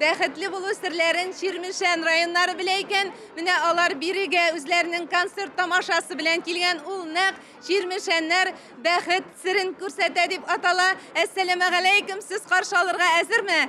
Бәхетле булу серләрен Чирмешән районнары белә икән. Менә алар бирегә үзләренең концерт тамашасы белән килгән. Ул нәкъ Чирмешәннәр бәхет серен күрсәтә дип атала. Әссәламегаләйкем, сез каршы алырга әзерме?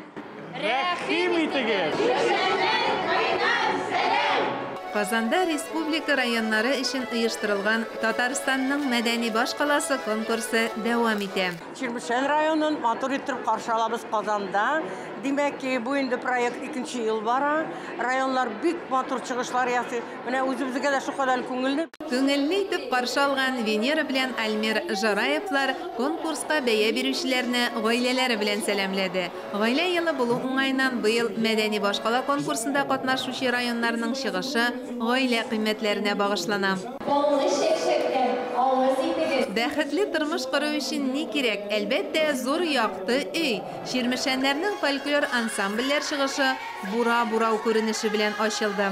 Рәхим итегез! Чирмешәннән кайнар сәлам! Казанда республика районнары өчен оештырылган Татарстанның мәдәни башкаласы конкурсы дәвам итә. Чирмешән районын матур иттереп каршы алабыз Казанда. Димәк ки, бу инде проект икенче ел бара. Районнар бик матур чыгышлар ясый. Менә үзебезгә дә шулкадәр күңелле. Күңелле итеп каршы алган Венера белән Альмир Жараевлар конкурска бәя бирүчеләрне гаиләләре белән сәламләде. Гаилә елы булу уңаеннан быел Мәдәни башкала конкурсында катнашучы районнарның чыгышы гаилә кыйммәтләренә багышлана. Баллы чәкчәктән авыз итегез! Бәхетле тормыш кору өчен ни кирәк? Әлбәттә, зур якты өй. Чирмешәннәрнең фольклор ансамбльләр чыгышы бура бурау күренеше белән ачылды.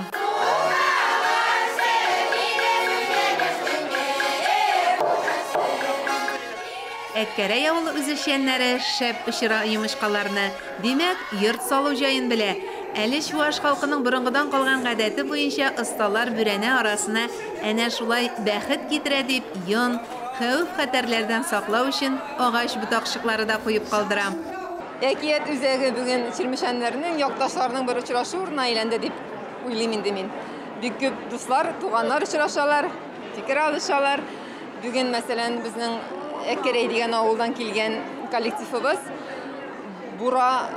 Әккәрәй авылы үзешчәннәре шәп очыра йомычкаларны. Димәк, йорт салу җаен белә. Әле чуаш халкының борынгыдан калган гадәте буенча осталар бүрәнә арасына әнә шулай бәхет китерә дип, йон, хәвеф-хәтәрләрдән саклау өчен агач ботакчыклары да куеп калдыра. Әкият үзәге бүген чирмешәннәрнең, якташларның бер очрашу урынына әйләнде дип уйлыйм инде мин. Бик күп дуслар, туганнар очрашалар, фикер алышалар. Бүген, мәсәлән, безнең Әккәрәй дигән авылдан килгән коллективыбыз бура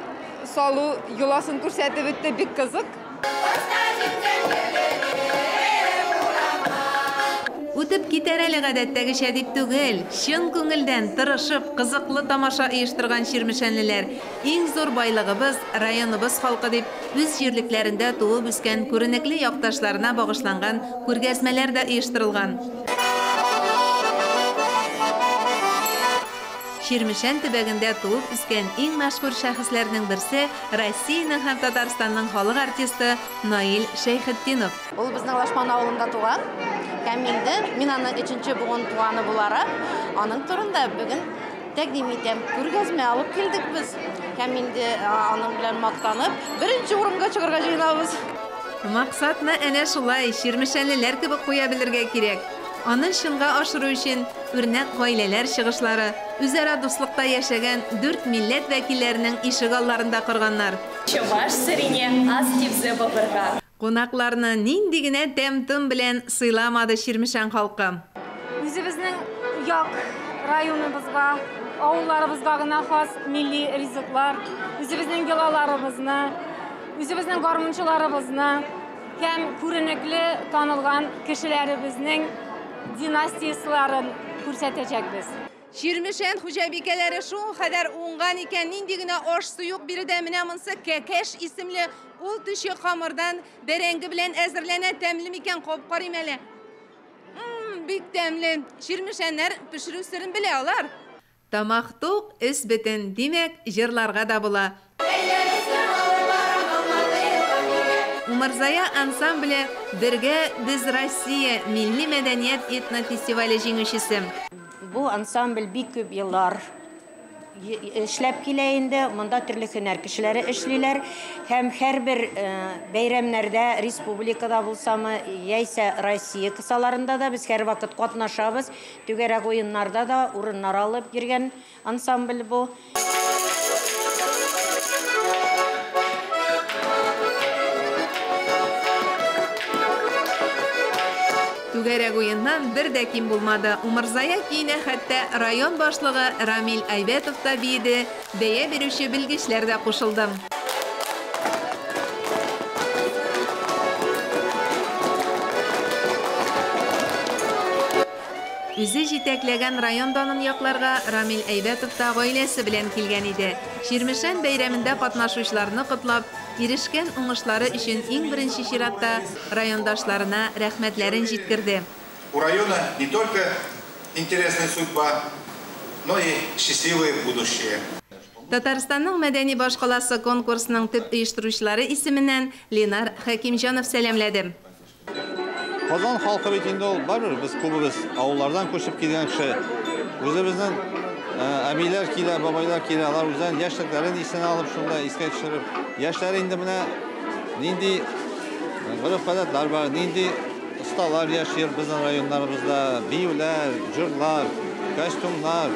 салу йоласын күрсәтеп үтте, бик кызык. Үтеп китәр әле гадәттәгечә дип түгел, чын күңелдән, тырышып, кызыклы тамаша оештырган чирмешәнлеләр. Иң зур байлыгыбыз, районыбыз халкы дип, үз җирлекләрендә туып үскән күренекле якташларына багышланган күргәзмәләр дә оештырылган. Чирмешән төбәгендә туып үскән иң мәшһүр шәхесләрнең берсе Россиянең һәм Татарстанның халык артисты Наил Шәйхетдинов. Ул безнең Лашман авылында туган һәм инде мин аның өченче буын туганы буларак, аның турында бүген тәкъдим итәм. Күргәзмә алып килдек без һәм инде аның белән мактанып, беренче урынга чыгарга җыенабыз. Максатны әнә шулай чирмешәнлеләр кебек куя белергә кирәк. Аны чынга ашыру өчен үрнәк гаиләләр чыгышлары, үзара дуслыкта яшәгән дүрт милләт вәкилләренең ишегалларында корганнар. Чуваш сырине ас тивсе пӑхӑр-ха. Кунакларны нинди генә тәм-том белән сыйламады Чирмешән халкы. Үзебезнең як районыбызга, авылларыбызга гына хас милли ризыклар, үзебезнең йолаларыбызны, үзебезнең гармунчыларыбызны һәм күренекле танылган кешеләребезнең династиясыларын күрсәтәчәкбез. Чирмешән хуҗабикәләре шул кадәр уңган икән, нинди генә аш-су юк биредә. Менә монысы кәкәш исемле, ул төче камырдан бәрәңге белән әзерләнә. Тәмле микән, кабып карыйм әле. Бик тәмле. Чирмешәннәр пешерү серен белә алар. Тамак тук, өс бөтен, димәк, җырларга да була. Умырзая ансамбле Бергә без Россия милли мәдәният этнофестивале җиңүчесе. Бу ансамбль бик күп еллар эшләп килә инде. Монда төрле һөнәр кешеләре эшлиләр һәм һәрбер бәйрәмнәрдә республикада булсамы, яисә Россия кысаларында да без һәрвакыт катнашабыз. Түгәрәк уеннарда да урыннар алып йөргән ансамбль бу. Түгәрәк уеннан бер дә ким булмады. Умырзая көенә хәтта район башлыгы Рамил Айбәтов та биеде, бәя бирүче белгечләр дә кушылды. Үзе җитәкләгән район данын якларга Рамил Айбәтов та гаиләсе белән килгән иде. Чирмешән бәйрәмендә катнашучыларны котлап, ирешкән уңышлары өчен иң беренче чиратта райондашларына рәхмәтләрен җиткерде. У района не только интересная судьба, но и счастливое будущее. Татарстанның мәдәни башкаласы конкурсының төп оештыручылары исеменнән Ленар Хәкимҗанов сәламләде. Казан халкы бит инде ул барыбер без күбебез авыллардан күчеп килгән кеше. Үзебезнең әбиләр килә, бабайлар килә, алар үзләренең яшьлекләрен исенә алып, шунда искә төшереп, яшьләр инде менә нинди гореф-гадәтләр бар, нинди осталар яши безнең районнарыбызда, биюләр, җырлар, костюмнар,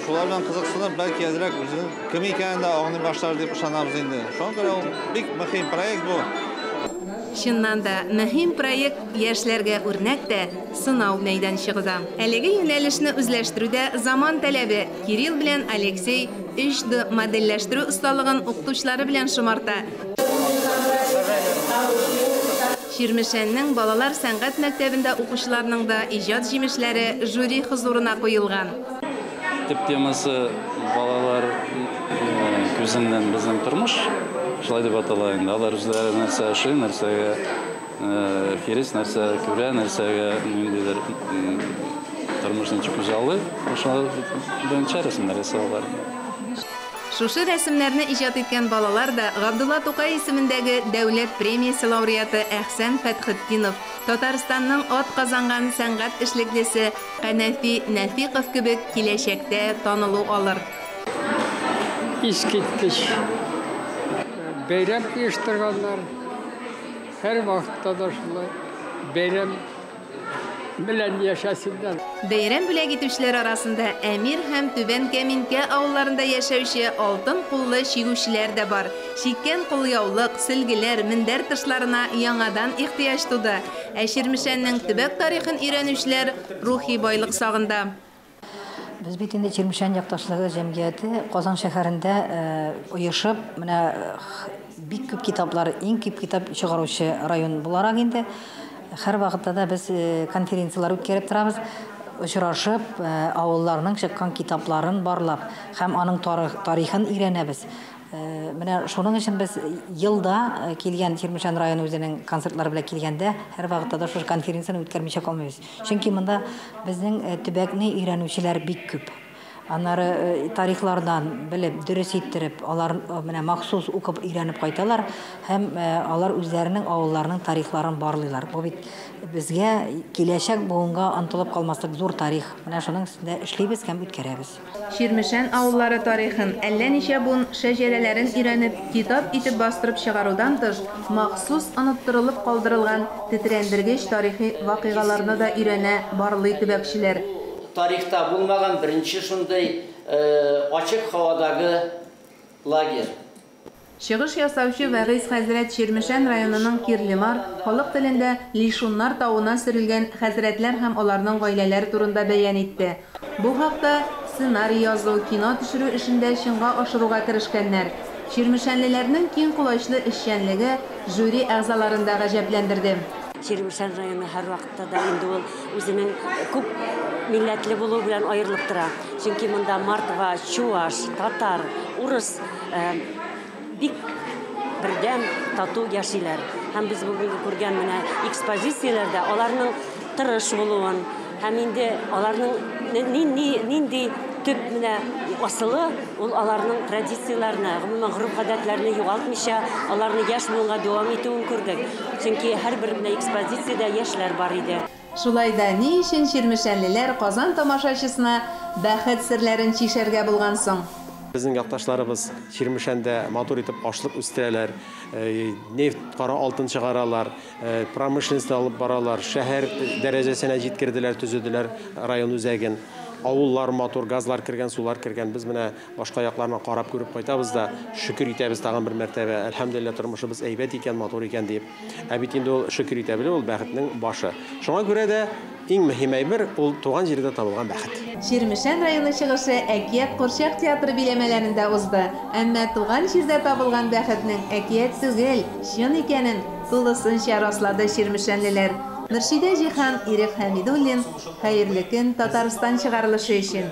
шулар белән кызыксынып, бәлки әзрәк үзенең кем икәнен дә аңлый башлар дип ышанабыз инде. Шуңа күрә ул бик мөһим проект бу. Чыннан да, мөһим проект яшьләргә үрнәк тә, сынау мәйданчыгы да. Әлеге юнәлешне үзләштерүдә заман таләбе. Кирилл белән Алексей 3D модельләштерү осталыгын укытучылары белән шомарта. Чирмешәннең балалар сәнгать мәктәбендә укучыларның да иҗат җимешләре жюри хозурына куелган. Төп темасы балалар күзеннән безнең тормыш. Шулай дип атала инде. Алар үзләре нәрсә ашый, нәрсәгә хирис, нәрсә күрә, нәрсәгә ниндидер тормыш ничек күзаллый, шул буенча рәсемнәр ясалар. Шушы рәсемнәрне иҗат иткән балалар да Габдулла Тукай исемендәге дәүләт премиясе лауреаты Әхсән Фәтхетдинов, Татарстанның ат казанган сәнгать эшлеклесе Канәфи Нәфиков кебек киләчәктә танылу алыр. Искиткеч бәйрәм оештырганнар. Һәр вакытта да шулай бәйрәм белән яшәсеннәр. Бәйрәм бүләк итүчеләр арасында Әмир һәм Түбән Кәминкә авылларында яшәүче алтын куллы чигүчеләр дә бар. Чиккән кулъяулык, сөлгеләр, мендәр тышларына яңадан ихтыяҗ туды. Ә Чирмешәннең төбәк тарихын өйрәнүчеләр рухи байлык сагында. Без бит инде Чирмешән якташлыгы җәмгыяте Казан шәһәрендә оешып, менә бик күп китаплар, иң күп китап чыгаручы район буларак инде һәр вакытта да без конференцияләр үткәреп торабыз, очрашып, авылларның чыккан китапларын барлап һәм аның тарихын өйрәнәбез. Менә шуның өчен без елда килгән Чирмешән районы үзенең концертлары белән килгәндә һәр вакытта да шушы конференцияне үткәрмичә калмыйбыз. Чөнки монда безнең төбәкне өйрәнүчеләр бик күп. Аннары тарихлардан белеп, дөрес иттереп, алар менә махсус укып өйрәнеп кайталар һәм алар үзләренең авылларының тарихларын барлыйлар. Бу бит безгә киләчәк буынга онытылып калмаслык зур тарих. Менә шуның өстендә эшлибез һәм үткәрәбез. Чирмешән авыллары тарихын әллә ничә буын шәҗәрәләрен өйрәнеп, китап итеп бастырып чыгарудан тыш, махсус оныттырылып калдырылган тетрәндергеч тарихи вакыйгаларны да өйрәнә барлый төбәкчеләр. Тарихта булмаган беренче шундый ачык һавадагы лагерь. Чыгыш ясаучы Вәгыйз хәзрәт Чирмешән районының Кирлемар, халык телендә Лишуннар тавына сөрелгән хәзрәтләр һәм аларның гаиләләре турында бәян итте. Бу хакта сценарий язу, кино төшерү эшендә чынга ашыруга керешкәннәр. Чирмешәнлеләрнең киң колачлы эшчәнлеге жюри әгъзаларын да гаҗәпләндерде. Чирмешән районы һәр вакытта да инде ул үзенең күп милләтле булуы белән аерылып тора. Чөнки монда мордва, чуаш, татар, урыс бик бердәм, тату яшиләр. Һәм без бүгенге күргән менә экспозицияләрдә аларның тырыш булуын һәм инде аларның нинди төп менә асылы ул аларның традицияләрне, гомумән гореф-гадәтләрне югалтмыйча, аларны яшь буынга дәвам итүен күрдек. Чөнки һәрбер менә экспозициядә яшьләр бар иде. Шулай да ни өчен чирмешәнлеләр Казан тамашачысына бәхет серләрен чишәргә булган соң? Безнең якташларыбыз Чирмешәндә матур итеп ашлык үстерәләр, нефть, кара алтын чыгаралар, промышленность алып баралар, шәһәр дәрәҗәсенә җиткерделәр, төзеделәр район үзәген. Авыллар матур, газлар кергән, сулар кергән. Без менә башка якларны карап күреп кайтабыз да, шөкер итәбез тагын бер мәртәбә. Әлхәмдүлилләһ, тормышыбыз әйбәт икән, матур икән дип. Ә бит инде ул шөкер итә белү, ул бәхетнең башы. Шуңа күрә дә иң мөһим әйбер ул туган җирдә табылган бәхет. Чирмешән районы чыгышы Әкият курчак театры биләмәләрендә узды. Әмма туган җирдә табылган бәхетнең әкият түгел, чын икәнен тулысынча раслады чирмешәнлеләр. Мөршидә Җиһан, Ирек Хәмидуллин, Хәерле көн, Татарстан чыгарылышы өчен.